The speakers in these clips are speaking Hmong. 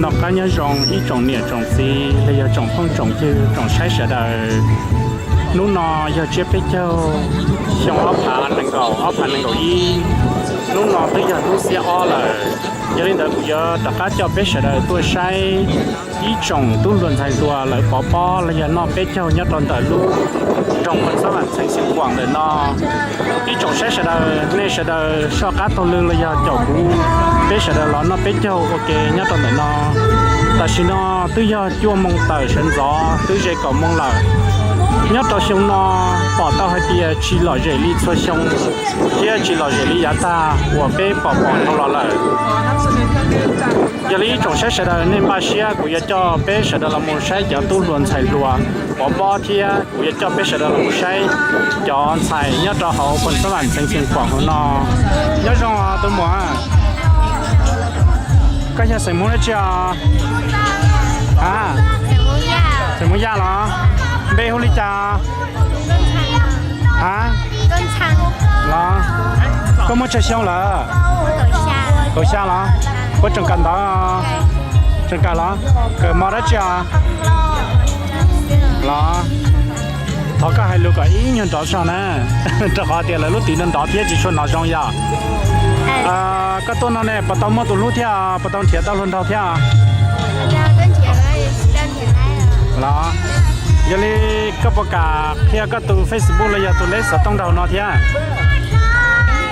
Noj qab nyob zoo ib tsoom niam tsoom txiv los yog tsoom phooj tsoom ywg tsoom saib sawv daws. Hnub no yog tsiab peb caug xyoo ob phav nees nkaum, ob phav nees nkaum ib. Hnub no twb yog hnub xiab ob lawm, yog li ntawd kuv yuav rov qab coj peb sawv daws tuaj saib ib tsoom tub hluas ntxhais hluas lawv pov pob los yog noj peb caug nyob rau ntawm lub nroog Phoos Xab Vam txheej Xeev Khuam ntawm no. Ib tsoom saib sawv daws, nej sawv daws soj qab taug lw los yog caum kuv, peb sawv daws los noj peb caug ua ke nyob rau ntawm no. Tam sim no twb yog cuaj moo tawm sawv ntxov twb ze kaum moo lawm. Nyob rau xyoo no pom tau hais tias tsis lom zem li txhua xyoo thiab tsis lom zem li yav tag uas peb pom pom dhau los lawm. Yog li ib tsoom saib sawv daws, nej npaj siab kuv yuav coj peb sawv daws los mus saib cov tub hluas ntxhais hluas pov pob thiab kuv yuav coj peb sawv daws los mus saib cov ntxhais nyob rau hauv Phoos Xab Vam txheej Xeev Khuam hauv no. Nyob zoo tus muam, koj yog xeem Hmoob dab tsi os? A, xeem Hmoob Yaj los? Npe hu li cas? A, los? Koj muaj tsawg xyoo lawm? Kaum xya los? Puas tseem kawm ntawv? Tseem kawm los? Kawm mos dab tsi os? Los? Thov koj hais lus kom ib nyuag nrov zog na, rau qhov tias lawv lub tiv no nrov thiab tsis tshua hnov zoo yom. Koj tuaj no ne puas tau muaj tus hlub thiab, puas tau nrhiav tau hluas nraug thiab? Los? Yog li koj puas kam qhia koj tus Facebook los yog tus lej xov tooj rau hauv no thiab?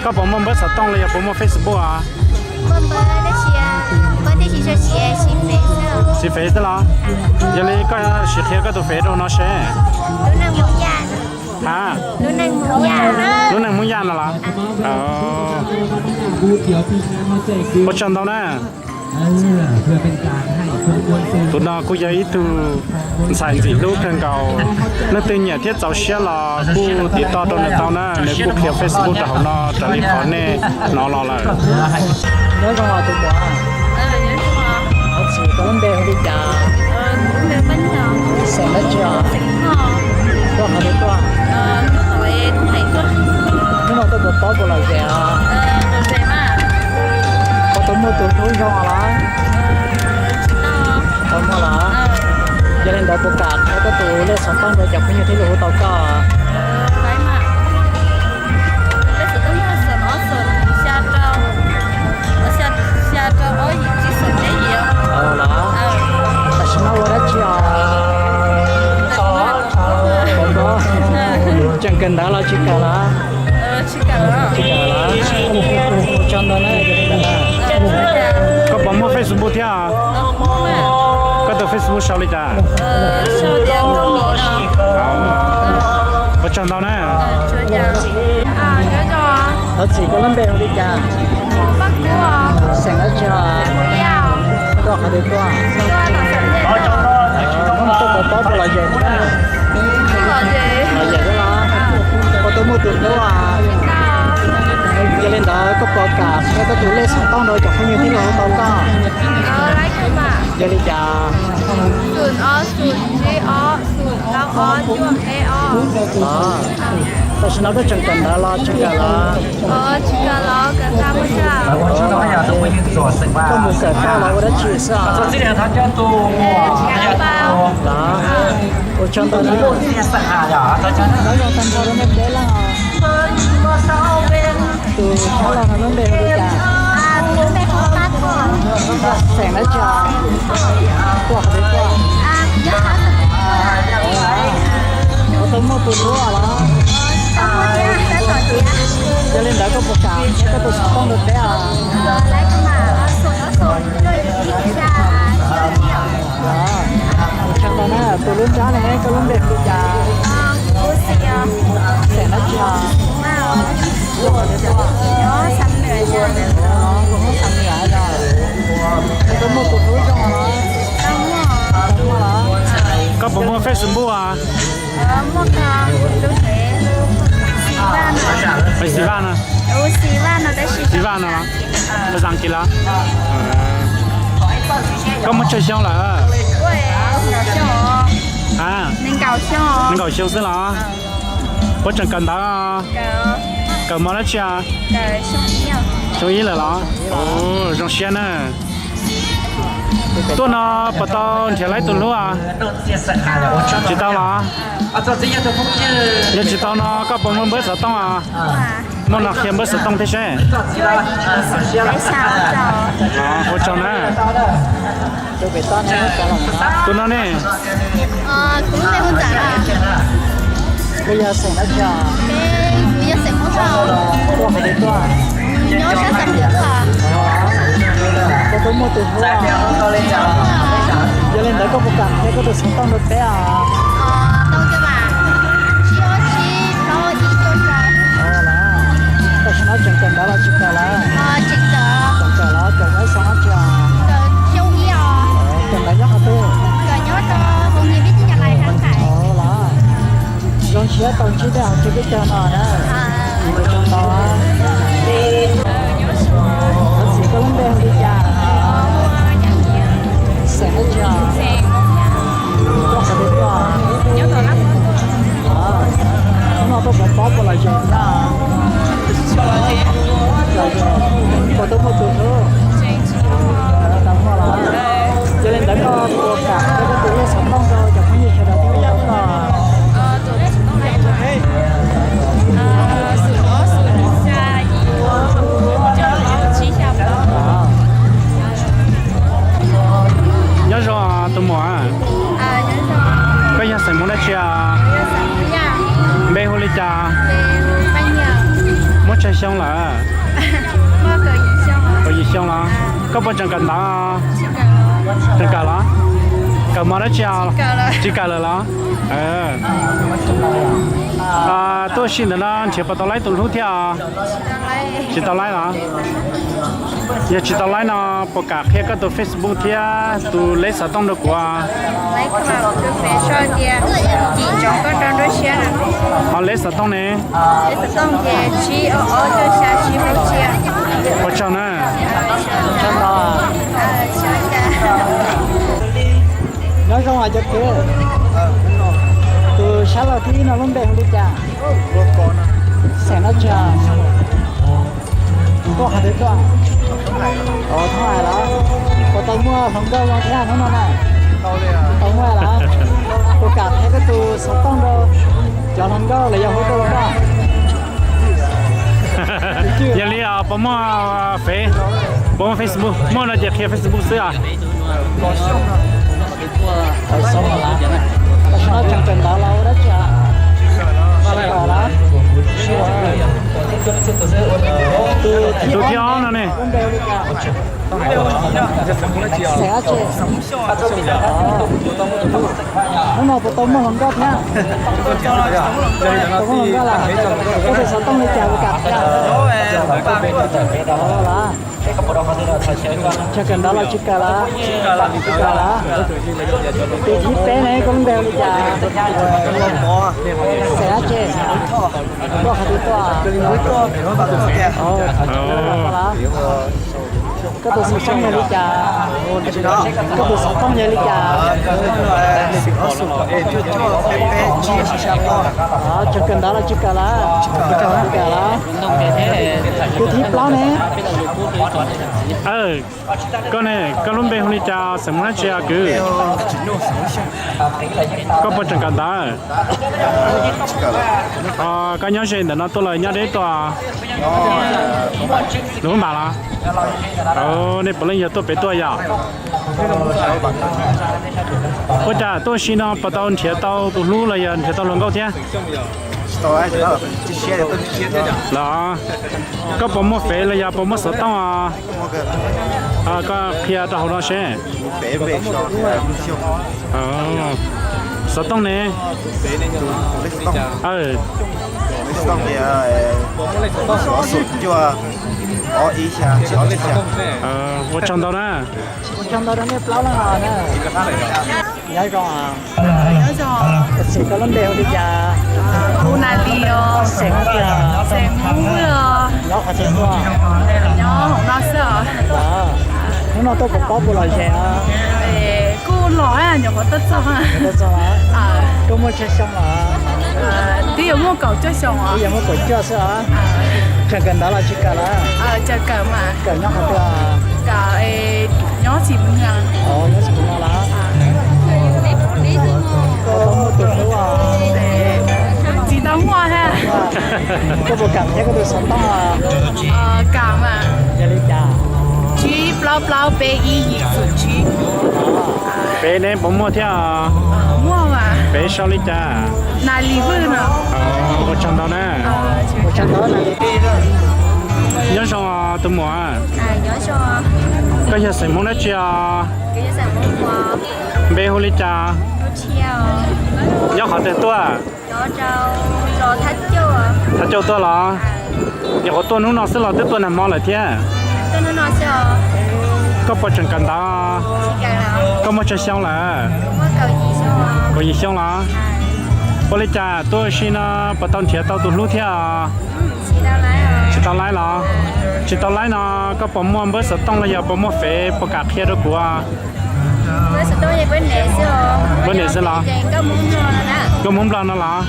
Koj puas muaj npawb xov tooj los yog puas muaj Facebook os? Siv fev xwb los? Yog li koj sim qhia koj tus fev rau no seb. Ha, lub neej Hmoob Yaj no los? Ua tsaug ntau na. Tus no kuj yog ib tug ntxhais ntxim hlub kawg nkaus, leej twg nyiam thiab txaus siab los kuj tiv toj rau nws tau na, nws kuj qhia Facebook rau hauv no raws li qhov nej hnov los lawm. Nyob zoo os tus muam. Thov txim, koj lub npe hu li cas? Xeem dab tsi os? Tuaj qhov twg tuaj? Hnub no tuaj pov pob puas lom zem os? Puas tau muaj tus hlub zoo los? Tau muaj los? Yog li ntawd puas kam qhia koj tus lej xov tooj rau cov phooj ywg thiab los hu tau koj? Los? Tam sim no ua dab tsi os? Tseem kawm ntawv los tsis kawm los? Tsis kawm los? Ua tsaug ntau na. Koj puas muaj Facebook thiab? Koj tus Facebook sau li cas? Ua tsaug ntau na. Thov txim, koj lub npe hu li cas? Xeem dab tsi os? Tuaj qhov twg tuaj? Tuaj pov pob puas lom zem? Lom zem los? Puas tau muaj tus hlub os? Yog li ntawd koj puas kam qhia koj tus lej xov tooj rau cov phooj ywg thiab los hu tau koj? Yog li cas? Tam sim no koj tseem kawm ntawv los tsis kawm los? Koj mus kawm tag los ua dab tsi xwb os? Los? Ua tsaug ntau na. Tus tshab los no lub npe hu li cas? Xeem dab tsi os? Tuaj qhov twg tuaj? Puas tau muaj tus hlub los? Yog li ntawd koj puas kam qhia koj tus xov tooj rau peb os? Ua tsaug ntau na, tus hlub nrab ne, koj lub npe hu li cas? Xeem dab tsi os? Tus Hmoob Xam Nwas os. Koj muaj tus hlub zoo los? Koj puas muaj Facebook os? Xis Vaj no. Xis Vaj no los? Phas xas As kiv los? Koj muaj tsawg xyoo lawm? A, nees nkaum xyoo xwb los? Puas tseem kawm ntawv? Kawm mos dab tsi os? Xyoo ib lawm los? Zoo siab na. Tuaj no puas tau nrhiav laib tus hlub? Tsis tau los? Yog tsis tau no koj puas muaj npawb xov tooj? Muaj no qhia npawb xov tooj thiab seb. Ua tsaug na. Tus no ne? Koj yog xeem dab tsi? Tuaj qhov twg tuaj? Koj twb muaj tus hlub. Yog li ntawd koj puas kam qhia koj tus xov tooj rau peb os? Tam sim no tseem kawm ntawv los tsis kawm lawm? Tseem kawm los? Kawm nyob xyoo dab tsi? Kawm ntawv nyob qhov twg? Los zoo siab tau ntsib tej hauv tsev teb chaws no na. Ua tsaug ntau. Tab sis koj lub npe hu li cas? Xeem dab tsi? Tuaj qhov twg tuaj? Hnub no tuaj pov pob puas lom zem thiab? Lom zem. Puas tau muaj tus hlub? Tau muaj los? Yog li ntawd koj puas kam qhia koj tus lej xov tooj rau cov phooj ywg sawv daws thiab ua tau koj? Nyob zoo tus muam. Koj yog xeem Hmoob dab tsi? Npe hu li cas? Muaj tsawg xyoo lawm? Kaum yim xyoo los? Koj puas tseem kawm ntawv? Tseem kawm los? Kawm mos dab tsi? Tsis kawm lawm los? Tuaj ua si ntawm no nrhiav puas tau laib tus hlub thiab? Tsis tau laib los? Yog tsis tau laib no puas kam qhia koj tus Facebook thiab tus lej xov tooj rau kuv? Ho lej xov tooj ne? Ua tsaug na. Nyob zoo os cov kwv. Tus sab laug thib ib no lub npe hu li cas? Xeem dab tsi? Tuaj qhov twg tuaj? Thoob Hais los? Puas tau muaj hluas nkauj zoo thiab hnub no na? Tau muaj los? Puas kam qhia koj tus xov tooj rau cov hluas nkauj los yog hu tuaj rau koj? Yog li puas muaj Face, puas muaj Facebook? Muaj no ces qhia Facebook xwb os. Tam sim no tseem kawm ntawv los ua dab tsi? Tus thib ob no ne? Xeem dab tsi? Hnub no puas tau muaj hluas nkauj thiab? Tau muaj hluas nkauj los? Koj tus xov tooj li cas puas kam qhia? Tseem kawm ntawv los tsis kawm lawm? Tsis kawm lawm. Tus thib peb ne, koj lub npe hu li cas? Xeem dab tsi? Tuaj qhov twg tuaj? Koj tus xov tooj yog li cas? Koj tus xov tooj yog li cas? Tseem kawm ntawv los tsis kawm lawm? Tsis kawm lawm. Tus thib plaub ne? Koj ne, koj lub npe hu li cas, xeem Hmoob dab tsi kwv? Koj puas tseem kawm ntawv? Koj nyob ze ntawm no tuaj los nyob deb tuaj? Lub npam los? Nej puav leej yog tuaj pem tuaj yom? Ua cas tuaj ua si no puas tau nrhiav tau tus hlub los yog nrhiav tau hluas nkauj thiab? Los, koj puas muaj Face los yog puas muaj xov tooj? Koj qhia rau hauv no seb. Xov tooj ne? Ua tsaug ntau na. Ua tsaug ntau rau nej plaub leej os na. Nyob zoo. Tam sim koj lub npe hu li cas? Xeem Hmoob tiag. Nyob qhov twg tuaj? Hnub no tuaj pov pob puas lom zem os? Kuj lom, nyuam qhuav tuaj txog. Koj muaj tsawg xyoo lawm? Twb yuav muaj kaum cuaj xyoo. Twb yuav muaj kaum cuaj xwb os. Tseem kawm ntawv los tsis kawm lawm? Kawm nyob qhov twg? Nyob Xi Mw Nyas. Koj tus xov tooj, tsib plaub plaub peb ib yim xum tsib. Peb neb puas muaj thiab? Peb sau li cas? Ua tsaug ntau na. Nyob zoo tus muam. Koj yog xeem Hmoob dab tsi os? Npe hu li cas? Nyob qhov twg tuaj? Thaj Cauj tuaj los? Nyuam qhuav tuaj hnub no xwb los twb tuaj nag hmo lawm thiab? Koj puas tseem kawm ntawv? Koj muaj tsawg xyoo lawm? Kaum yim xyoo los? Ua li cas tuaj ua si no puas tau nrhiav tau tus hlub thiab? Tsis tau laib los? Tsis tau laib no koj puas muaj npawb xov tooj los yog puas muaj fev puas kam qhia rau kuv? Npawb niam xwb los? Nkauj Hmoob Nplog no los?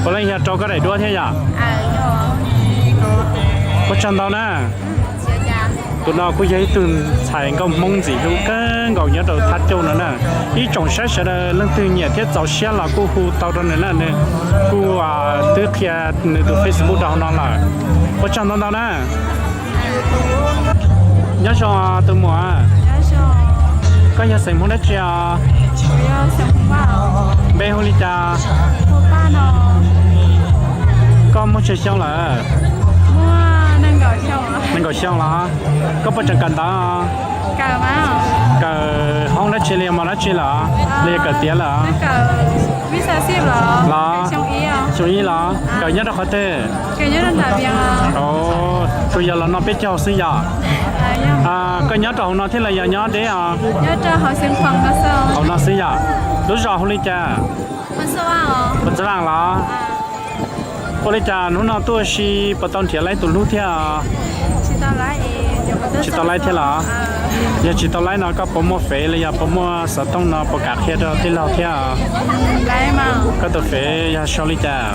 Puav leej yog rau koj daim duab thiab yom? Ua tsaug ntau na. Tus no kuj yog ib tug ntxhais nkauj Hmoob ntxim hlub kawg nkaus nyob rau Thaj Cauj no na. Ib tsoom saib sawv daws leej twg nyiam thiab txaus siab los kuj hu tau rau nws na, nws kuj twb qhia nws tus Facebook rau hauv no lawm. Ua tsaug ntau ntau na. Nyob zoo tus muam. Koj yog xeem Hmoob dab tsi os? Npe hu li cas? Koj muaj tsawg xyoo lawm? Nees nkaum xyoo los? Koj puas tseem kawm ntawv? Kawm hoob dab tsi li, mos dab tsi lawm? Li kawm tiav lawm? Los? Xyoo ib los? Kawm nyob rau qhov twg? Tus yog los noj peb caug xwb yom? Koj nyob rau hauv no thiab los yog nyob deb os? Hauv no xwb yom? Lub zos hu li cas? Pos Txav Vaj los? Ua li cas hnub no tuaj ua si puas tau nrhiav laib tus hlub thiab? Tsis tau laib thiab los? Yog tsis tau laib no koj puas muaj fev los yog puas muaj xov tooj no puas kam qhia rau tij laug thiab? Koj tus fev yog sau li cas?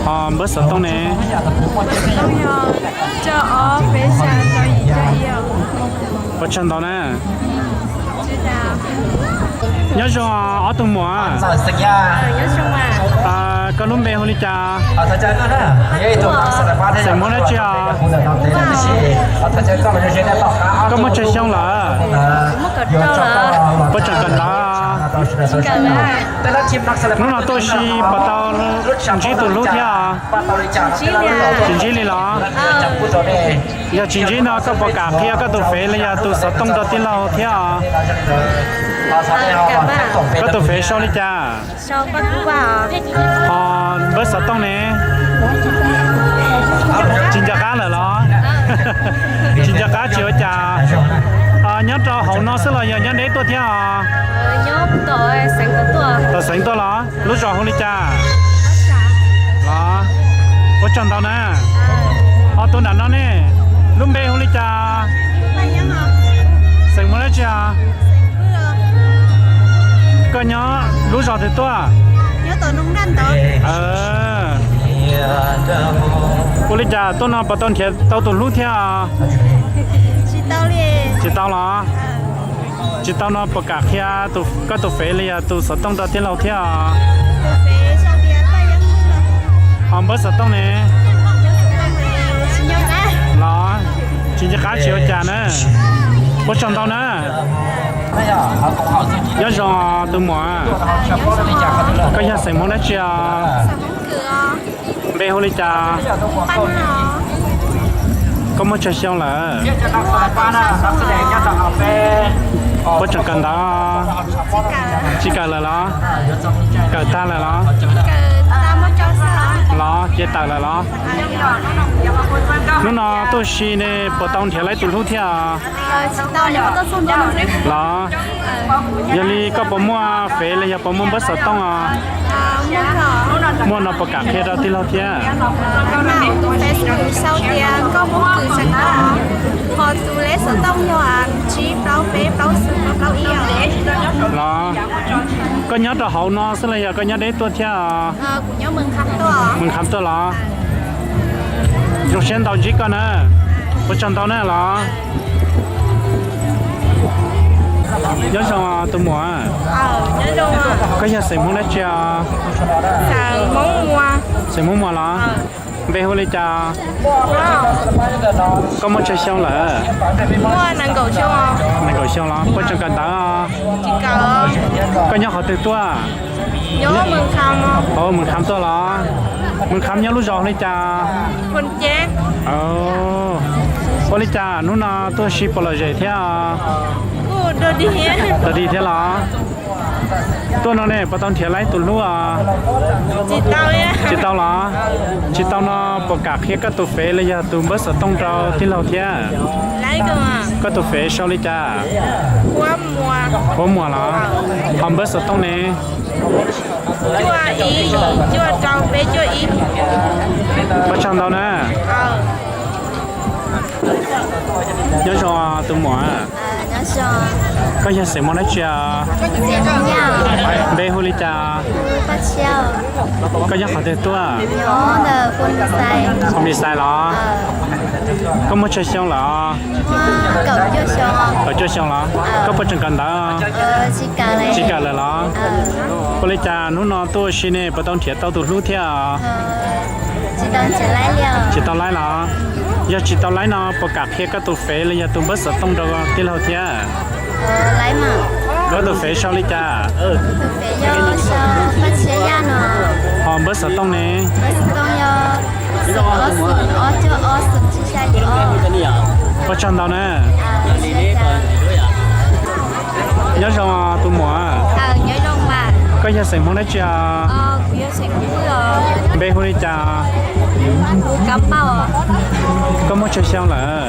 Ho npawb xov tooj ne? Ua tsaug ntau na. Nyob zoo ob tug muam. Koj lub npe hu li cas? Xeem Hmoob dab tsi os? Koj muaj tsawg xyoo lawm? Puas tseem kawm ntawv? Hnub no tuaj ua si puas tau ntsib tus hlub thiab? Tsis ntsib li los? Yog tsis ntsib no koj puas kam qhia koj tus fev los yog tus xov tooj rau tij laug thiab? Koj tus fev sau li cas? Ho npawb xov tooj ne? Tsis nco qab lawm los? Tsis nco qab tsis ua cas. Nyob rau hauv no xwb los yog nyob deb tuaj thiab? Tom xeev tuaj los? Lub zos hu li cas? Los, ua tsaug ntau na. Ho tus nram no ne, lub npe hu li cas? Xeem Hmoob dab tsi os? Koj nyob lub zos twg tuaj? Ua li cas tuaj no puas tau nrhiav tau tus hlub thiab? Tsis tau los? Tsis tau no puas kam qhia koj tus fev li yog tus xov tooj rau tij laug thiab? Ho npawb xov tooj ne? Los, tsis nco qab tsis ua cas na. Ua tsaug ntau na. Nyob zoo tus muam. Koj yog xeem Hmoob dab tsi os? Npe hu li cas? Koj muaj tsawg xyoo lawm? Puas tseem kawm ntawv? Tsis kawm lawm los? Kawm tag lawm los? Los ces tawm lawm los? Hnub no tuaj ua si ne puas tau nrhiav laib tus hlub thiab? Los, yog li koj puas muaj fev los yog puas muaj npawb xov tooj os? Muaj no puas kam qhia rau tij laug thiab? Los, koj nyob rau hauv no xwb los yog koj nyob deb tuaj thiab? Mus kham tuaj los? Zoo siab ntau ntsib koj na. Ua tsaug ntau na los. Nyob zoo tus muam. Koj yog xeem Hmoob dab tsi os? Xeem Hmoob Muas los? Npe hu li cas? Koj muaj tsawg xyoo lawm? Nees nkaum xyoo los? Puas tseem kawm ntawv? Koj nyob qhov twg tuaj? Mws Kham tuaj los? Mws Kham nyob lub zos li cas? Ua li cas hnub no tuaj si puas lom zem thiab? Dog dig thiab los? Tuaj no ne puas tau nrhiav laib tus hlub os? Tsis tau los? Tsis tau no puas kam qhia koj tus fev los yog tus npawb xov tooj rau tij laug thiab? Koj tus fev sau li cas? Huab Muas los? Ho npawb xov tooj ne? Ua tsaug ntau na. Nyob zoo tus muam. Koj yog xeem Hmoob dab tsi os? Npe hu li cas? Koj nyob qhov twg tuaj? Lis Xais los? Koj muaj tsawg xyoo lawm? Kaum cuaj xyoo los? Koj puas tseem kawm ntawv? Tsis kawm lawm los? Ua li cas hnub no tuaj ua si ne puas tau nrhiav tau tus hlub thiab? Tsis tau laib los? Yog tsis tau laib no puas kam qhia koj tus fev los yog tus npawb xov tooj rau tij laug thiab? Koj tus fev sau li cas? Ho npawb xov tooj ne? Ua tsaug ntau na. Nyob zoo tus muam. Koj yog xeem Hmoob dab tsi os? Npe hu li cas? Koj muaj tsawg xyoo lawm?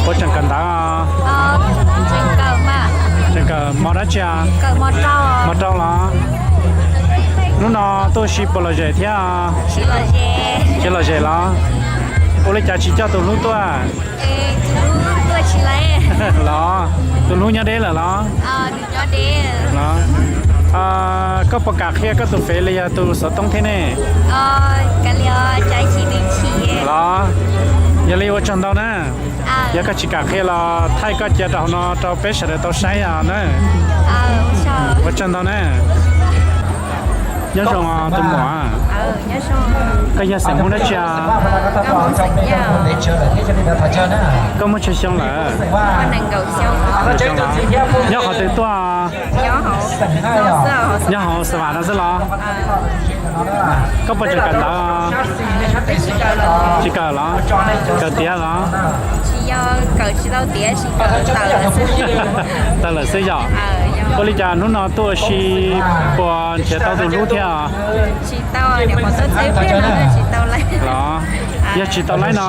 Puas tseem kawm ntawv? Tseem kawm mos dab tsi? Mos rau los? Hnub no tuaj ua si puas lom zem thiab? Tsis lom zem los? Ua li cas tsis coj tus hlub tuaj? Los, tus hlub nyob deb lawm los? Koj puas kam qhia koj tus fev los yog tus xov tooj thiab ne? Los, yog li ua tsaug ntau na. Yog koj tsis kam qhia los thaij koj cia rau hauv no rau peb sawv daws tau saib os na. Ua tsaug ntau na. Nyob zoo tus muam. Koj yog xeem Hmoob dab tsi os? Koj muaj tsawg xyoo lawm? Nyob qhov twg tuaj? Nyob hauv Xav Vam no xwb los? Koj puas tseem kawm ntawv? Tsis kawm los? Kawm tiav los? Tawg lawm xwb yom? Ua li cas hnub no tuaj ua si puas nrhiav tau tus hlub thiab? Los, yog tsis tau laib no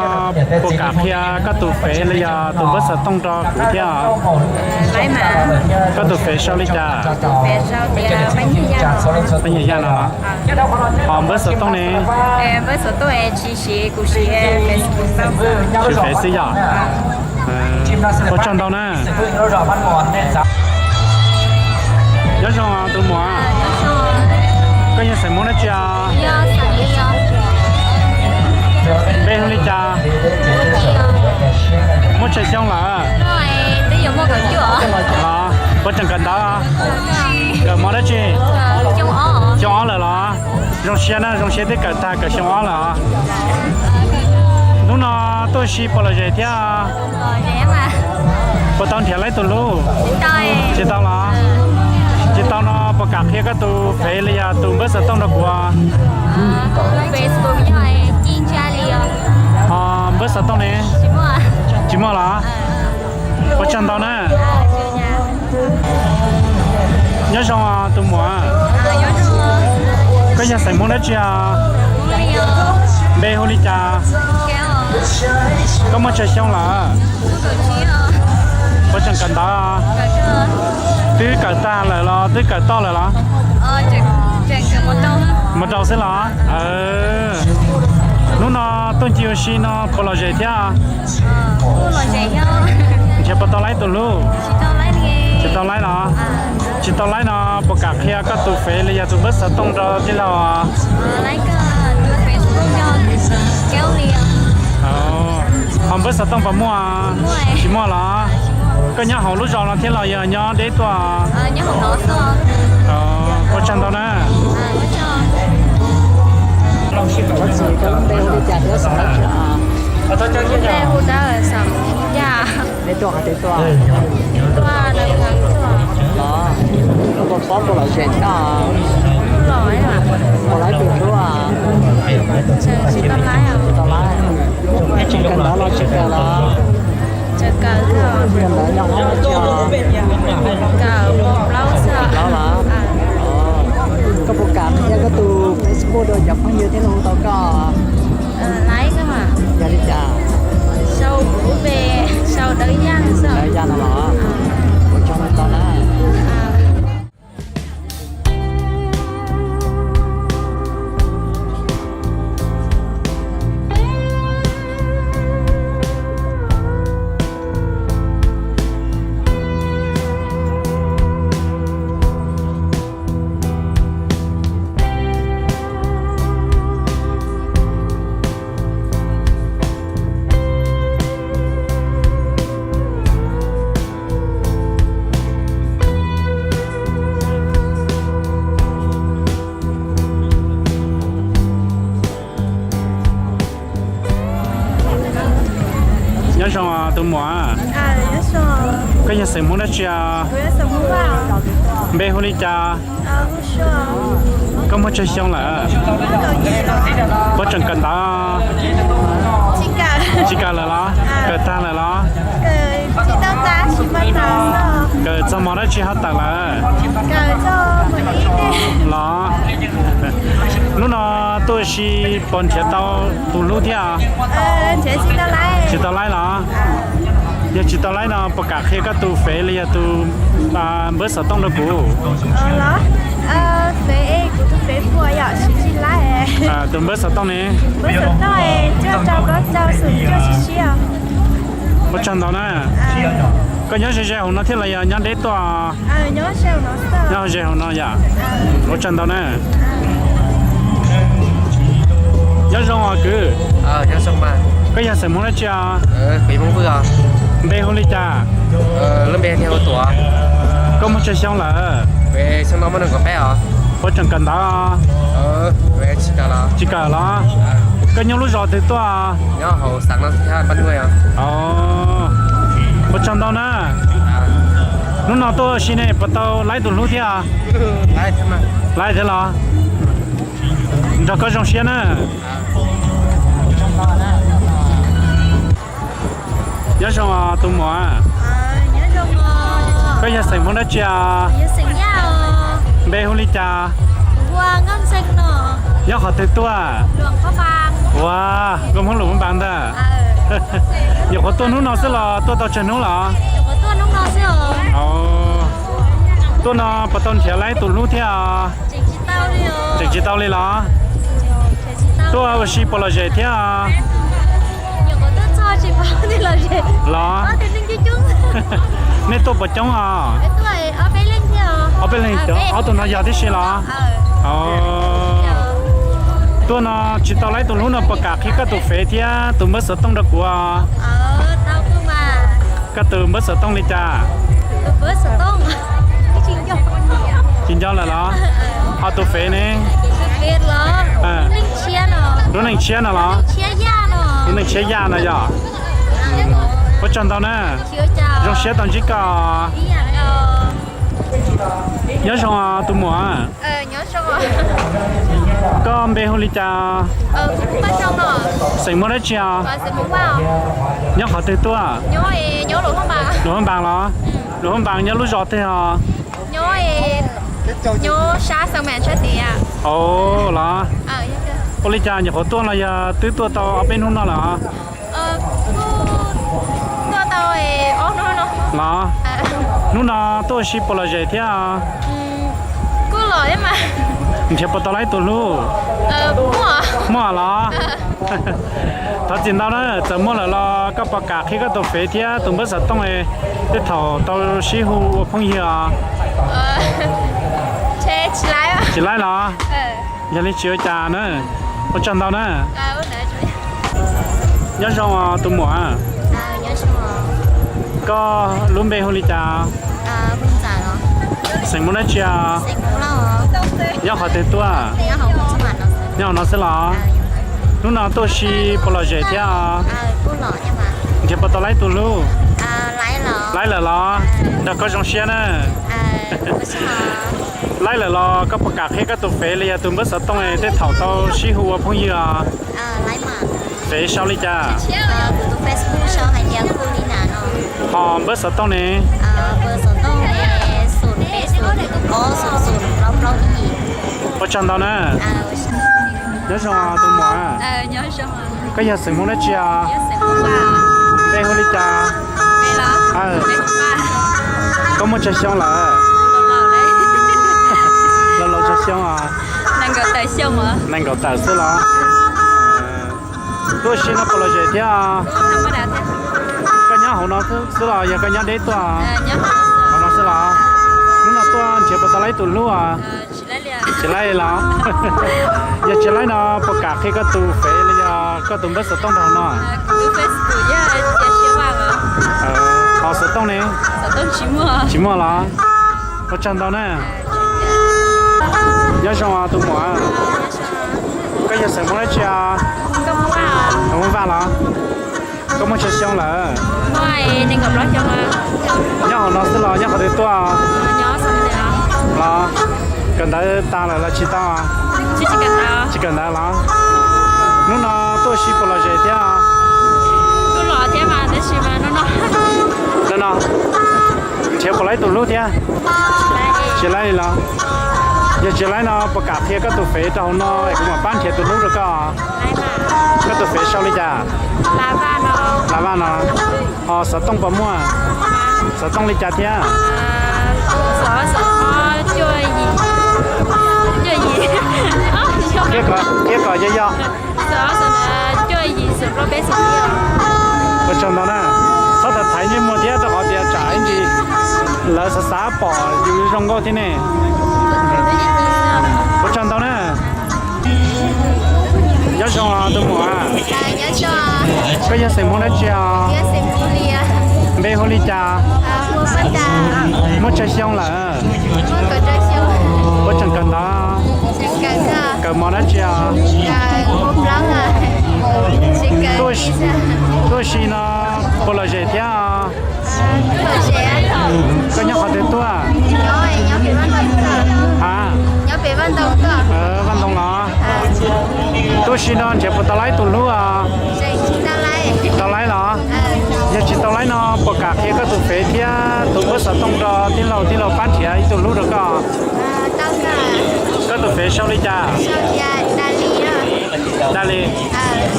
puas kam qhia koj tus fev los yog tus npawb xov tooj rau kuv thiab? Koj tus fev sau li cas? Peb nyiam yaj no. Ho npawb xov tooj ne? Siv fev xwb yom? Ua tsaug ntau na. Nyob zoo tus muam. Koj yog xeem Hmoob dab tsi os? Npe hu li cas? Muaj tsawg xyoo lawm? Puas tseem kawm ntawv? Kawm mos dab tsi? Xyoo ob lawm los? Zoo siab na, zoo siab twb kawm tag kawm xyoo ob lawm os. Hnub no tuaj ua si puas lom zem thiab? Puas tau nrhiav laib tus hlub? Tsis tau los? Tsis tau no puas kam qhia koj tus fev los yog tus npawb xov tooj rau kuv? Ho npawb xov tooj ne? Tsis muaj los? Ua tsaug ntau na. Nyob zoo tus muam. Koj yog xeem Hmoob dab tsi os? Npe hu li cas? Koj muaj tsawg xyoo lawm? Puas tseem kawm ntawv? Twb kawm tag lawm los twb kawm toj lawm los? Mus rau xwb los? Hnub no tuaj ncig ua si no puas lom zem thiab? Nrhiav puas tau laib tus hlub? Tsis tau laib los? Tsis tau laib no puas kam qhia koj tus fev los yog tus npawb xov tooj rau tij laug? Ho npawb xov tooj puas muaj? Tsis muaj los? Koj nyob hauv lub zos no thiab los yog nyob deb tuaj? Ua tsaug ntau na. Koj txiv, koj lub npe hu li cas thiab xeem dab tsi? Kuv npe hu Dawb, xeem Hmoob Yaj. Neb tuaj qhov twg tuaj? Tuaj Naj Kheev tuaj. Los, koj puas paub puas lom zem thiab? Los, puas laib tus hlub? Tseem tsis tau laib. Tsis tau laib. Tseem kawm ntawv los tsis kawm los? Tseem kawm, kawm ntawv nyob hoob dab tsi os? Kawm plaub xwb. Plaub los? Koj puas kam qhia koj tus Facebook rau cov phooj ywg thiab los hu tau koj? Yog li cas? Sau kuv lub npe, sau Dawb Yaj xwb. Dawb Yaj no los? Ua tsaug ntau na. Nyob zoo tus muam. Koj yog xeem Hmoob dab tsi? Npe hu li cas? Koj muaj tsawg xyoo lawm? Puas tseem kawm ntawv? Tsis kawm lawm los? Kawm tag lawm los? Kawm txog hmo dab tsi ho tawm lawm? Los, hnub no tuaj ua si puas nrhiav tau tus hlub thiab? Tsis tau laib los? Yog tsis tau laib no puas kam qhia koj tus fev los yog tus npawb xov tooj rau kuv? Tus npawb xov tooj ne? Ua tsaug ntau na. Koj nyob ze ze hauv no thiab los yog nyob deb tuaj? Nyob ze hauv no yom. Ua tsaug ntau na. Nyob zoo os kwv. Koj yog xeem Hmoob dab tsi os? Npe hu li cas? Koj muaj tsawg xyoo lawm? Puas tseem kawm ntawv? Tsis kawm los? Koj nyob lub zos twg tuaj? Ua tsaug ntau na. Hnub no tuaj ua si ne puas tau laib tus hlub thiab? Laib thiab los? Nrog koj zoo siab na. Nyob zoo tus muam. Koj yog xeem Hmoob dab tsi os? Npe hu li cas? Nyob qhov twg tuaj? Ua, nkauj Hmoob Luam Phab Npas ntag. Nyuam qhuav tuaj hnub no xwb los tuaj tau tsawg hnub los? Tuaj no puas tau nrhiav laib tus hlub thiab? Tseem tsis tau li los? Tuaj ua si puas lom zem thiab? Los, nej tuaj puas coob os? Ob peb leeg, ob tug no yog tib si los? Tuaj no tsis tau laib tus hlub no puas kam qhia koj tus fev thiab tus npawb xov tooj rau kuv? Koj tus npawb xov tooj li cas? Tsis nco lawm los? Ho tus fev ne? Lub neej tshiab no los? Lub neej tshiab yaj no yog? Ua tsaug ntau na. Zoo siab tau ntsib koj. Nyob zoo tus muam. Koj npe hu li cas? Xeem Hmoob dab tsi os? Nyob qhov twg tuaj? Luam Phab Npas los? Luam Phab Npas nyob lub zos twg os? Los, ua li cas nyuam qhuav tuaj los yog twb tuaj tau ob peb hnub no lawm? Los, hnub no tuaj ua si puas lom zem thiab? Nrhiav puas tau laib tus hlub? Muaj los? Thov txim ntau na, txawm muaj lawm los koj puas kam qhia koj tus fev thiab tus npawb xov tooj, tej thaum tau sib hu ua phooj ywg os? Tsis laib los? Yog li tsis ua cas na. Ua tsaug ntau na. Nyob zoo tus muam. Koj lub npe hu li cas? Xeem Hmoob dab tsi? Nyob qhov twg tuaj? Nyob hauv no xwb los? Hnub no tuaj si puas lom zem thiab? Nrhiav puas tau laib tus hlub? Laib lawm los? Nrog koj zoo siab na. Laib lawm los koj puas kam qhia koj tus fev los yog tus npawb xov tooj tej thaum tau sib hu ua phooj ywg? Fev sau li cas? Ho npawb xov tooj ne? Ua tsaug ntau na. Nyob zoo tus muam. Koj yog xeem Hmoob dab tsi os? Npe hu li cas? Koj muaj tsawg xyoo lawm? Laus laus tsawg xyoo os? Nees nkaum tawm xwb los? Tuaj si no puas lom zem thiab? Koj nyob hauv no xwb los yog koj nyob deb tuaj? Hauv no xwb los? Hnub no tuaj nrhiav puas tau laib tus hlub os? Tsis laib los? Yog tsis laib no puas kam qhia koj tus fev los yog koj tus npawb xov tooj rau hauv no? Ho xov tooj ne? Tsis muaj los? Ua tsaug ntau na. Nyob zoo tus muam. Koj yog xeem Hmoob dab tsi os? Hmoob Vaj los? Koj muaj tsawg xyoo lawm? Nyob hauv no xwb los nyob qhov twg tuaj? Los kawm ntawv tas lawm los tsis tau? Tsis kawm ntawv los? Hnub no tuaj si puas lom zem thiab? No no, nrhiav puas laib tus hlub thiab? Tsis laib los? Yog tsis laib no puas kam qhia koj tus fev rau hauv no es kuv mam pab nrhiav tus hlub rau koj? Koj tus fev sau li cas? Lav Vaj no. Ho xov tooj puas muaj? Xov tooj li cas thiab? Qhia kom yog yog. Ua tsaug ntau na. Txhob tham thaiv ntsej muag thiab rau qhov tias tsam ib ntsis lawv xav xav pom yus zoo nkauj thiab ne. Ua tsaug ntau na. Nyob zoo tus muam. Koj yog xeem Hmoob dab tsi os? Npe hu li cas? Muaj tsawg xyoo lawm? Puas tseem kawm ntawv? Kawm mos dab tsi os? Tuaj si no puas lom zem thiab? Koj nyob qhov twg tuaj? Ha, Vaj Ntoo los? Tuaj si no nrhiav puas tau laib tus hlub os? Tau laib los? Yog tsis tau laib no puas kam qhia koj tus fev thiab tus npawb xov tooj rau tij laug, tij laug pab nrhiav ib tug hlub rau koj? Koj tus fev sau li cas? Dali.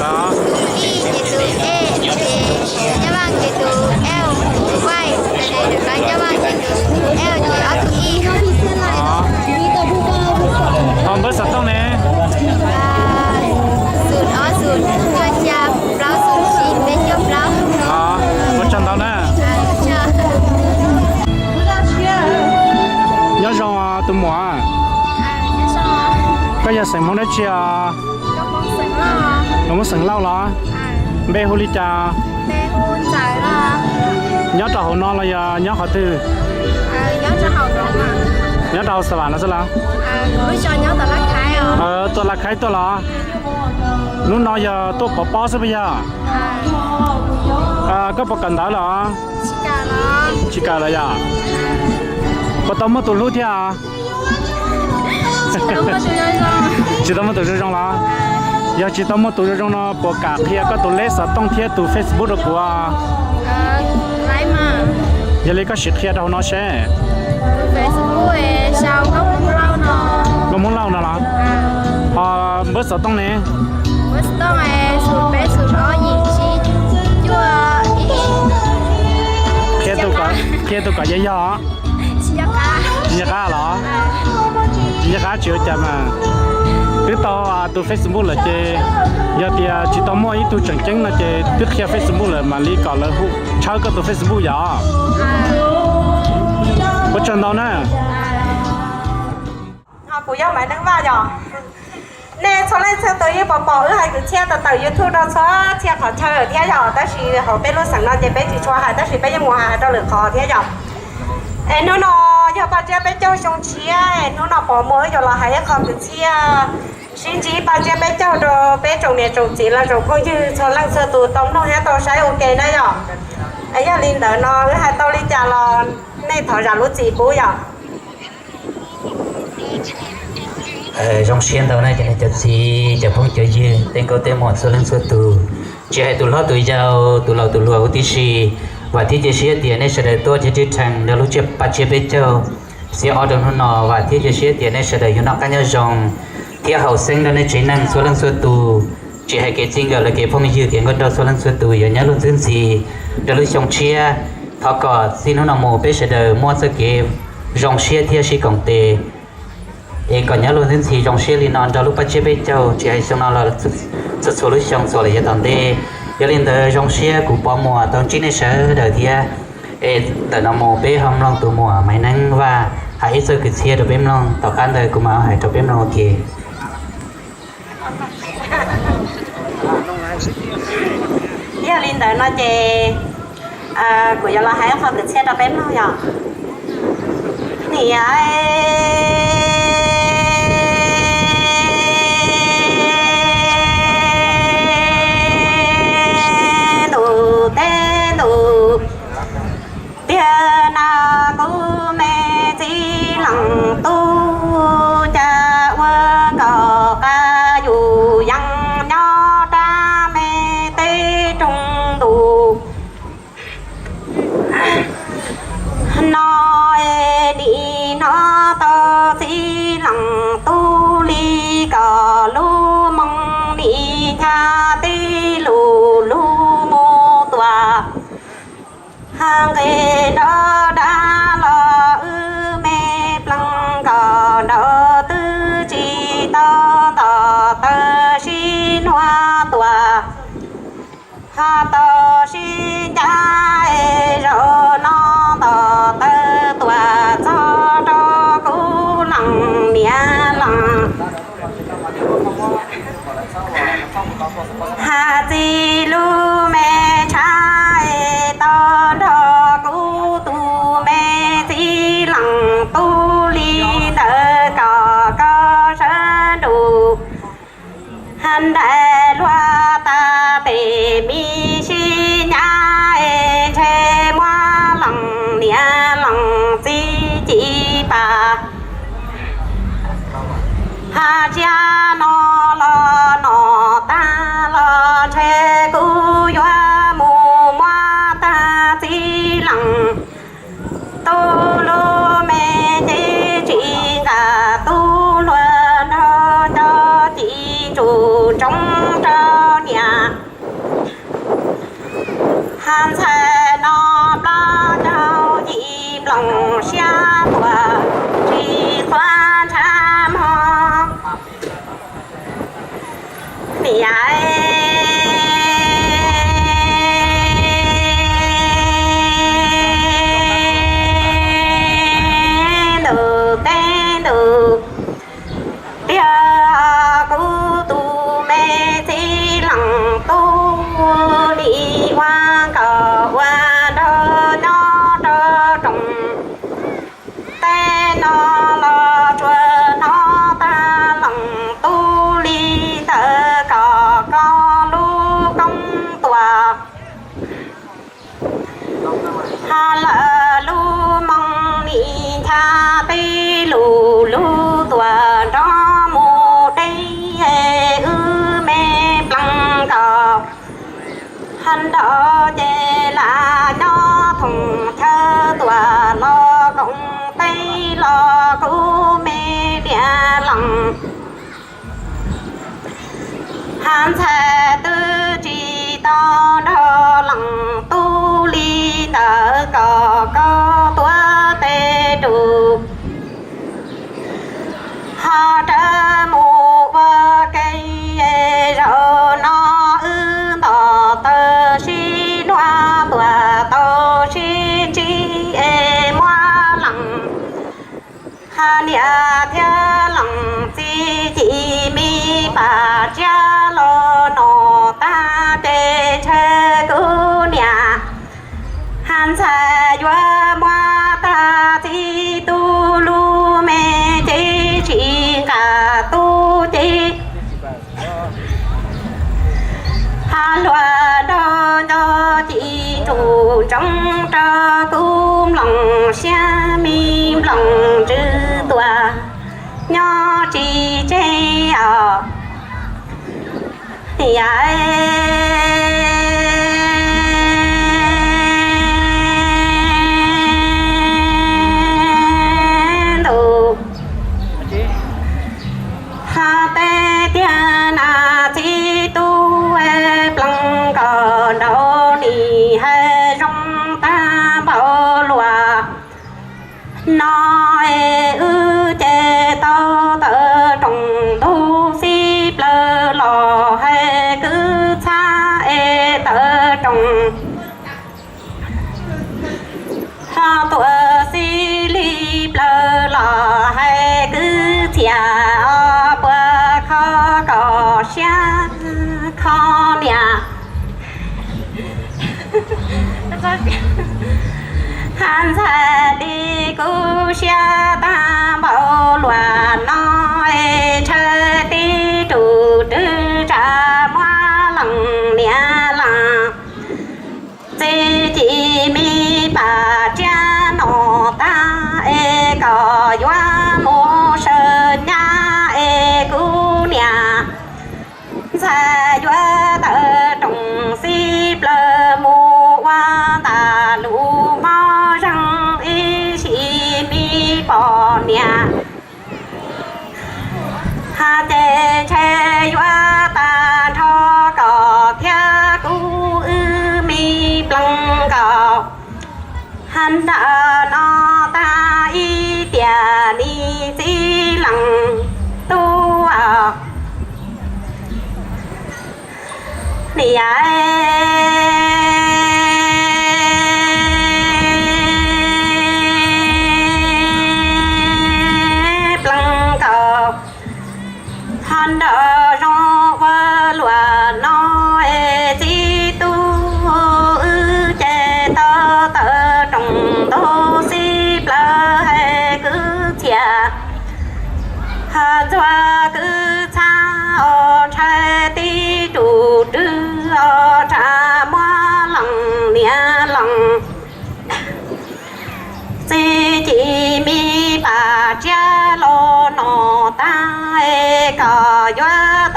Los? Ho npawb xov tooj ne? Ua tsaug ntau na. Nyob zoo tus muam. Koj yog xeem Hmoob dab tsi os? Hmoob xeem Lauj los? Npe hu li cas? Nyob rau hauv no los yog nyob qhov twg? Nyob rau hauv Xav Vam no xwb los? Tuaj Laj Khaib tuaj los? Hnub no yog tuaj pov pob xwb puas yog? Koj puas kawm ntawv lawm? Tsis kawm lawm yom? Puas tau muaj tus hlub thiab? Tsis tau muaj tus zoo zoo los? Yog tsis tau muaj tus zoo zoo no puas kam qhia koj tus leb xov tooj thiab tus Facebook rau kuv? Yog li koj sim qhia rau hauv no seb. Nkauj Hmoob Lauj no los? Ho npawb xov tooj ne? Qhia tus kom yog yog. Tsis nco qab los? Tsis nco qab tsis ua cas mas. Twb tau tus Facebook lawm ces yog tias tsis tau muaj ib tug tseem ceeb no ces twb qhia Facebook lawm mam li kom lawv hu tshawb koj tus Facebook yom. Ua tsaug ntau na. Kuv yog Maiv Neej Vaj yom. Nej txhua leej txhua tus yeej pom pom wb hais kwv txhiaj tawm tawm YouTube rau txhua txhia qhov chaw thiab yom, tab sis hauv peb lub xeev no ces peb tsis tshua hais, tab sis peb yeej mus hais rau lwm qhov thiab yom. Es hnub no yog paj tsiab peb caug xyoo tshiab, hnub no Pov Muas wb yuav los hais ib qho kwv txhiaj sib ntsib paj tsiab peb caug rau peb tsoom niam tsoom txiv los tsoom phooj ywg txhua leej txhua tus tau mloog thiab tau saib ua ke na yom. Yog li ntawd no wb hais tau li cas los nej thov zam lub txim pub yom. Zoo siab ntau na cov niam cov txiv cov phooj cov ywg tej nkauj tej muam txhua leej txhua tus, tsis hais tus hlob tus yau tus laus tus hluas huv tib si. Vam thiab cia siab tias nej sawv daws tuaj thiab tib rhees nrog lub tsiab paj tsiab peb caug xiab ob rau hnub no. Vam thiab cia siab tias nej sawv daws yuav noj qab nyob zoo thiab haum xeeb nrog nej tsev neeg txhua leej txhua tus, tsis hais kev txij nkawm los kev phooj ywg kev nkauj nraug txhua leej txhua tus yuav nyob luag ntxwb ntxhi rau lub xyoo tshiab. Thov kom txij hnub no mus peb sawv daws muaj txoj kev zoo siab thiab sib koom tes, es kom nyob luag ntxwb ntxhi zoo siab li no nrog lub paj tsiab peb caug tsis hais xyoo no los txhua txhua lub xyoo txuas lawm yav tom ntej. Yog li ntawd zoo siab kuv Pov Muas tau ntsib nej sawv daws thiab. Es ntawm no mus peb ho mloog tus muam Maiv Neeb Vaj hais ib txoj kwv txhiaj rau peb mloog, tom qab ntawd kuv mam hais rau peb mloog ua ke. Yog li ntawd no ces kuv yuav los hais ib qho kwv txhiaj rau peb mloog yom. Niam ntuj teb ntuj, tiag na kuv me txiv leej tub, cas ua kom qab yus yeej nyob rab me teb roog ntuj. No es nim no tau txiv leej tub li kom lub moo nim ncha tib lus lub mus tuaj. Nqis nrov dab los wb me plees kom nraud twb tsis tau ntom taw sib hnua tuaj. Ho tau sib ncaj es zaum no ntom taw tuaj txog rau kuv leej niam leej. Hais txij lub me tshav es tau nrog kuv tus me txiv leej tub li ntawd kom koj sawv nrug nraim luag tas pem me sib nyab es ntshe muab leej niam leej txiv ci pas. Hais tsiaj no los no tag los ntshe kuv yuav mus muab tag txiv leej tub lub me cev tsis nqa tub hluas nrog cov ci ntsuj ntsoov rau niam. Hais ntxhais no plaub caug yim nplooj siab tuaj tsis txhua ntshav mog. Niam ntuj teb ntuj, tiag kuv tus me txiv leej tub li ua nkauj ua nraug nyob rau rooj teb no los tsuas hnov tag leej tub li ntawd kom koj lub koob tuaj. Ho lawm lub moo nim ncha tib lus lub tuaj nrov mus deb wb me plees kom nraud ces lam nyob thoom chaw tuaj los koom teb los kuv me niam leej. Hais ntxhais twb tsis tau nrog leej tub li ntawd kom koj tuav tes rus ho rawv mus ua ke. Zaum no wb ntom taw sib hnua tuaj tau sib ntsib es muab leej niam thiab leej txiv ci me pas tsiab los no tag ces ntshe kuv niam ntxhais yuav muab tag txij tus lub me ces tsis nqa tub ces hluas nraug nco ci ntsuj ntsoov rau kuv nploos siab me nploos ntsws tuaj nyob tsis tseg os. Yam ntuj hab teb tiag na txiv tub plees kom nraug nim hais zoo tag npaum luaj no es wb ces tau tawm rooj ntug xib plawg los hais kwv txhab es tawm rooj ho tuam xib li plawg los hais kwv txhiaj os puas kho kom siab kho niam hab ntxhais li kuv siab tag npaum luaj no es ntshe tib tug rwg tsa muab leej niam leej txiv ci me pas tsiab no tag es kom yuav mus saw nyab es kuv niam ntxhais yuav tawm rooj xib plawg mus ua ntag lub mob zeeg ib sim me poj niam hab ces ntshe yuav tag nrho kom thiab kuv wb me plees nkaus hab nram no tag ib tiam nim txiv leej tub niam plees nkaus hab nram zoo ua luaj no es txiv tub wb ces tau tawm rooj ntug xib plawg hais kwv txhiaj hab ntxuag kwv txhab os ntshai tib tug rwg os tsa muab leej niam leej txiv ci me pas tsiab los no tag es kom yuav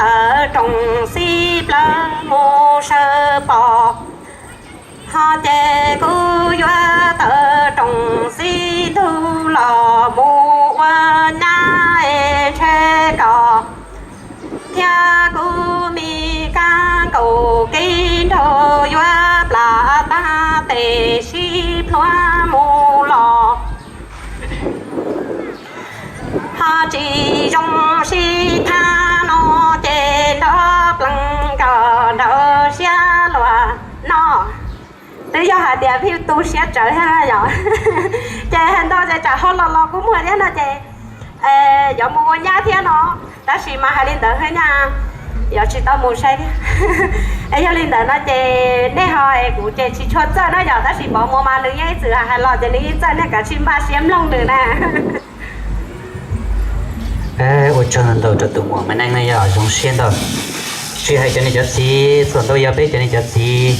tawm rooj xib plawg mus saw poj ho ces kuv yuav tawm rooj xib ntug los mus ua nyab es ntshe kom thiab kuv me kab nkaus kev nraug yuav plam tag tes sib plhuav mus los ho tsis zoo sib thab no ces nrog plees nkaus nraug siab luaj no. Twb yog hais tias view tu siab tsawv thiab yom, ces hais ntau ces tsam ho los los kuv muag thiab no ces yuav mus ua nyab thiab no, tab sis mas hais li ntawd thiab nyab, yuav tsis tau mus sai thiab. Es yog li ntawd no ces nej ho es kuv ces tsis tshua txawj na yom, tab sis Pov Muas mas nws yeej ib txwm hais los ces nws yeej txawj, nej kav tsij npaj siab mloog nws na. Ua tsaug ntau rau tus muam Maiv Neeb na yom, zoo siab ntau. Tsis hais cov niam cov txiv, txhua ntau yog peb cov niam cov txiv,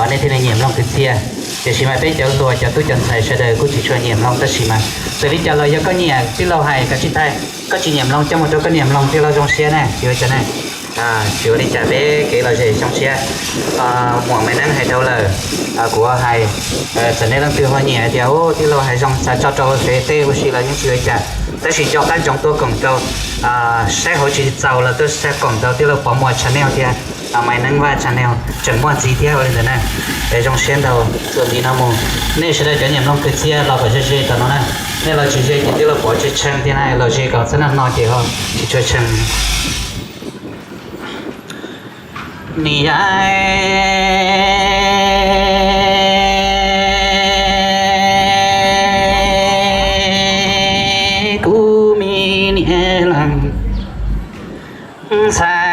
nej thiaj li nyiam mloog kwv txhiaj. Tiam sis mas peb cov hluas cov tub cov ntxhais sawv daws kuj tsis tshua nyiam mloog tab sis mas txawm li cas los yog koj nyiam tij laug hais kav tsij thaij, koj tsis nyiam mloog coj mus rau koj niam mloog tij laug zoo siab na, tsis ua cas na. Tsis ua li cas, peb kev lom zem zoo siab. Muam Maiv Neeb hais dhau lawm, kuv hais, txawm nej leej twg ho nyiam hais tias tij laug hais zoo xav tso rau hauv Face tej ua si los yeej tsis ua cas, tab sis nco qab ntsoov tuaj koom rau, saib hauv tsis txaus los tuaj saib koom rau tij laug Pov Muas channel thiab, Maiv Neeb Vaj channel tseem muaj ntxiv thiab ua li ntawd na. Es zoo siab ntau, txuas ntxiv no mus nej sawv daws cov nyiam mloog kwv txhiaj los kom ze ze tom no na. Nej los tsis ze ces tij laug Pov tsis tshee thiab na, los ze kom txhob nag no ces ho tsis tshua tshee. Niam, kuv me niam leej ntxhais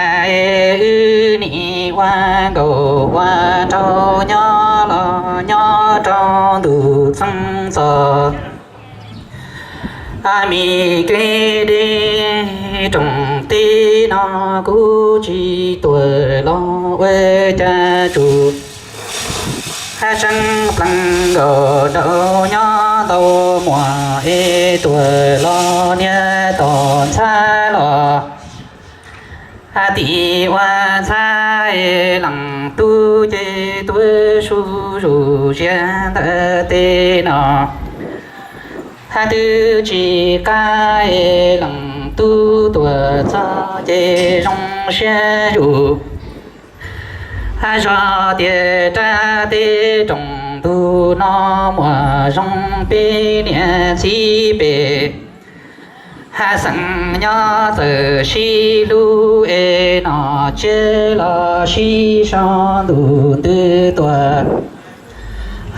txheeb txog. A mi kev deb rooj teb no kuv tsis tuam los ua cas tsuas hab tseeb pleev nkaus rau nyob ntau muag es tuam los niag tom ntxhab los. Hab tim ua ntxhab es leej tub ces tuaj su zus ziag ntawm tej no. Hab twb tsis qab es leej tub tuaj txog ces zoo siab zus. Hab zog tias rab teb rooj ntug no muaj zoo peb niam txiv pem. Hab xeem nyob txawm sib hlub es nom tsiab los sib sau ntuj ntws tuaj.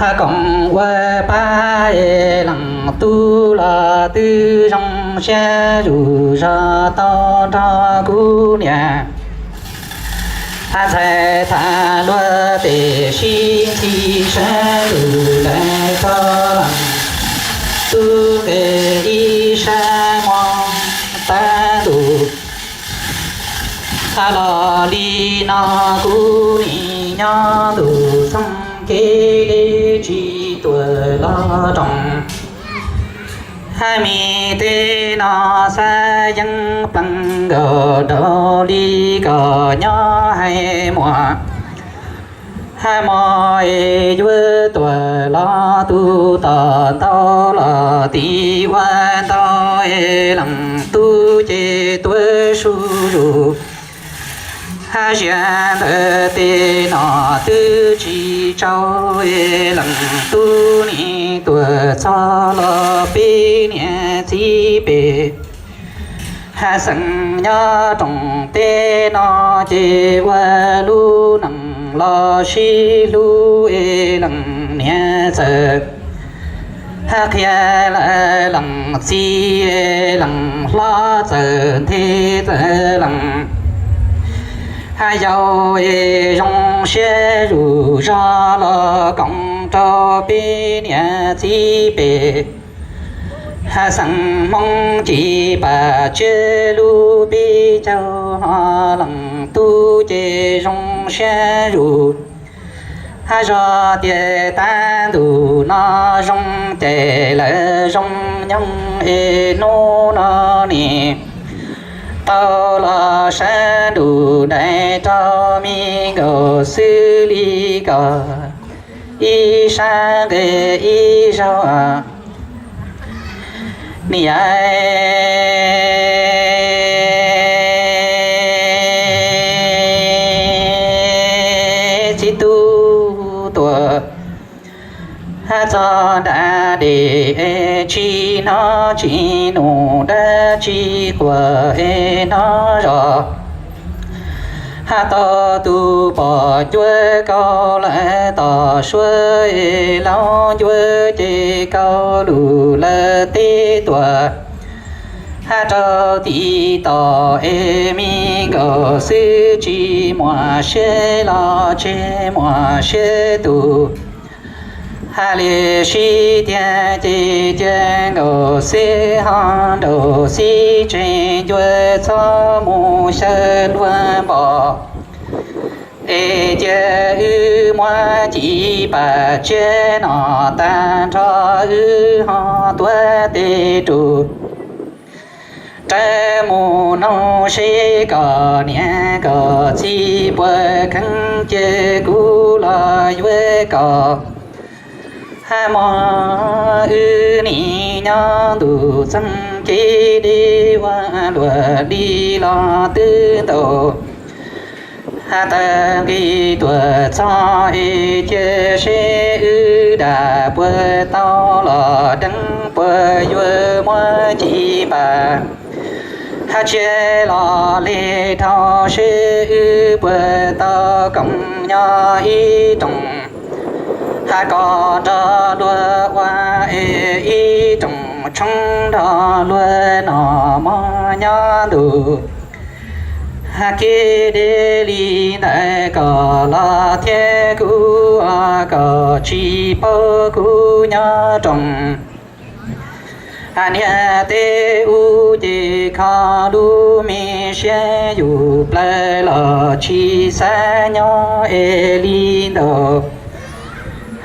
Hab koom ua pab es leej tub los twb zoo siab zus zog tau nrog kuv niam. Hab ntxhais tham luag tes sib ntxhi sab ntuj lawm rau leej tub nqes ib sab muag tag ntuj. Hab los li no kuv nim nyob ntuj txheej kev deb tsis tuam los rooj. Hab mi tej no xav yeeb pleev nkaus rau li kom nyob hais muag. Hab mog es yuav tuaj los tu tom ntau los tim ua ntau es leej tub ces tuaj su zus. Hab ziag ntawm tej no twb tsis tsau es leej tub nim tuaj txog los peb niam txiv pem. Hab xeem nyob rooj teb no ces ua lub neej los sib hlub es leej niam txawm hab qhia lawm leej txiv es leej hlob txawm nthe txawm leej hab yau es zoo siab zus zog los koom rau peb niam txiv pem. Hab xeem Hmoob ci pam tsiab lub peb caug ho leej tub ces zoo siab zus. Hab zog tias tag ntuj no zoo ces lawv zoo nyoog es hnub no nim tau los sab ntuj dais rau mi nkaus xwb li kom ib sab nqes ib zaug. Niam txiv tub tuaj hab txog nram dej es tsis hnov tsis nug dab tsi quaj es hnov zog. Hab tau tus pom ncuav kaus lawm tom suab es laub ncuav ces kaus lug lawm teb tuaj. Hab rau tim tom es me nkaus xwb tsis muaj siab los tseg muaj siab tus. Hab li sib tiag ces cia nkaus xwb ho nraum xib tseg ncuav txhob mus xyaw luag npom. Es cia wb muab ci pam tsiab no tag nrho wb ho tuav tes rus rawv mus noog seb kom niam kom txiv puas kheev cia kuv los yuav kom. Hab mog wb nim nyob ntuj txheej kev deb ua luaj li los twb ntau. Hab tag nqis tuaj txog es cia seb wb dam puas tau los deev puas yuav muab ci pam hab tsiab los li dhau seb wb puas tau koom nyob ib rooj. Hab koj nrog luag ua es ib rooj tshoob nrog luag noj mov nyob ntuj. Hais kev deb li ntawd kom los thiab kuv ua kom tsis paub kuv nyob rooj. Hais niam teb ub ces kho lub me siab yus plawg los tsis xav nyob es li ntawd.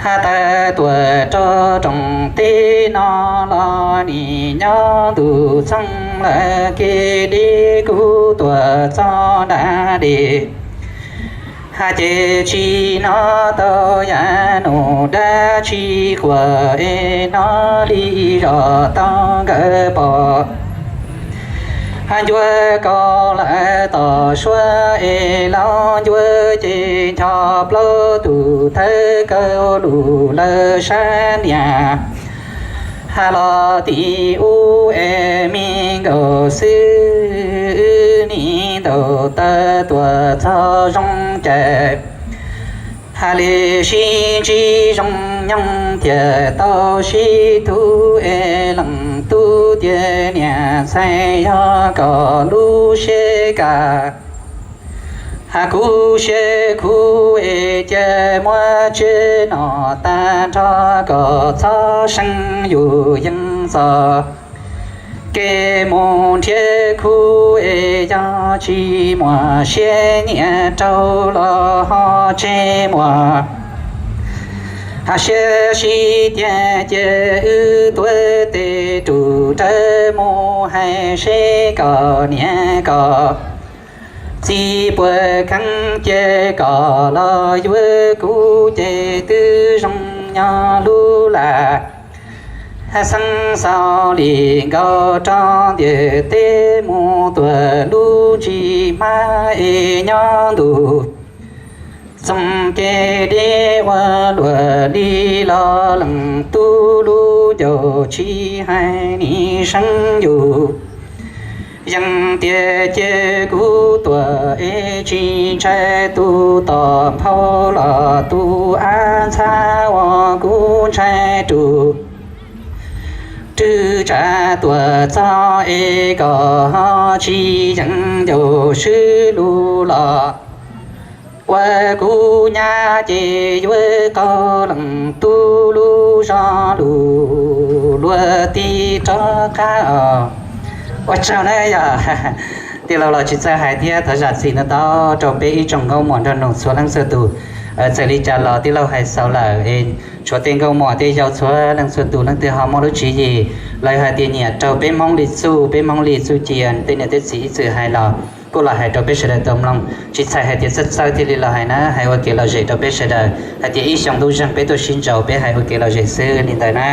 Hais tawm tuaj rau rooj teb no los nim nyob ntuj txheej lawm kev deb kuv tuaj txog nram dej. Hais ces tsis hnov tau yam num dab tsi quaj es hnov li zoj tau nkawd pom. Hais ncuav kaus lawm tom suab es laus ncuav ces ncho plaub tus thawb kaus lus lawv sab niam. Hais los tim ub es me nkaus xwb, wb nim ntaus taw tuaj txog zoo cas. Hais li sib ntsib zoo nyoog thiaj tau sib tug es leej tub tias niam ntxhais yog kom lub siab kaj. Hais kuv siab khuv es cia muab tsev no tag nrho kom txhob seev yus yeej txoj kev mus nrhiav khub es yog tsis muaj siab nyiam rau los ho tseg muaj. Hais siab sib tiag ces wb tuav tes rub rawv mus hais seb kom niam kom txiv puas kheev ces kom los yuav kuv ces twb zoo nyob lub laj. Hais xeeb xaus li nkaus rau ntiaj teb mus tuaj lub ntsig hmab es nyob ntuj txoov kev deb ua luaj li los leej tub lub ncauj tsis hais nim seev yus. Yeej tias ces kuv tuaj es tsis ntshai tus tom nphau los tus av ntxhab uas kuv ntshai rus. Rwg tsav tuaj txog es kom ho tsis yeem ncauj swb lus los ua kuv nyab ces yuav qaug leej tub lub zog lus luag tig rov qab os. Ua tsaug na yog tij laug los tsis txawj hais thiab thov zam txim ntau ntau rau peb ib tsoom nkauj muam nraug nus txhua leej txhua tus. Txawm li cas los tij laug hais xaus lawm es tshuav tej nkauj muam tej yau txhua leej txhua tus leej twg ho muaj lub tswv yim los yog hais tias nyiam raug peb Hmoob li txuj peb Hmoob li txuj ci tej niam tej txiv ib txwm hais los kuj los hais rau peb sawv daws tau mloog. Tsis txhais hais tias txawj txawj thiaj li los hais na, hais ua kev lom zem rau peb sawv daws hais tias ib xyoo ntuj zeeg peb tuaj sib ntsib peb hais ua kev lom zem xwb li ntawd na.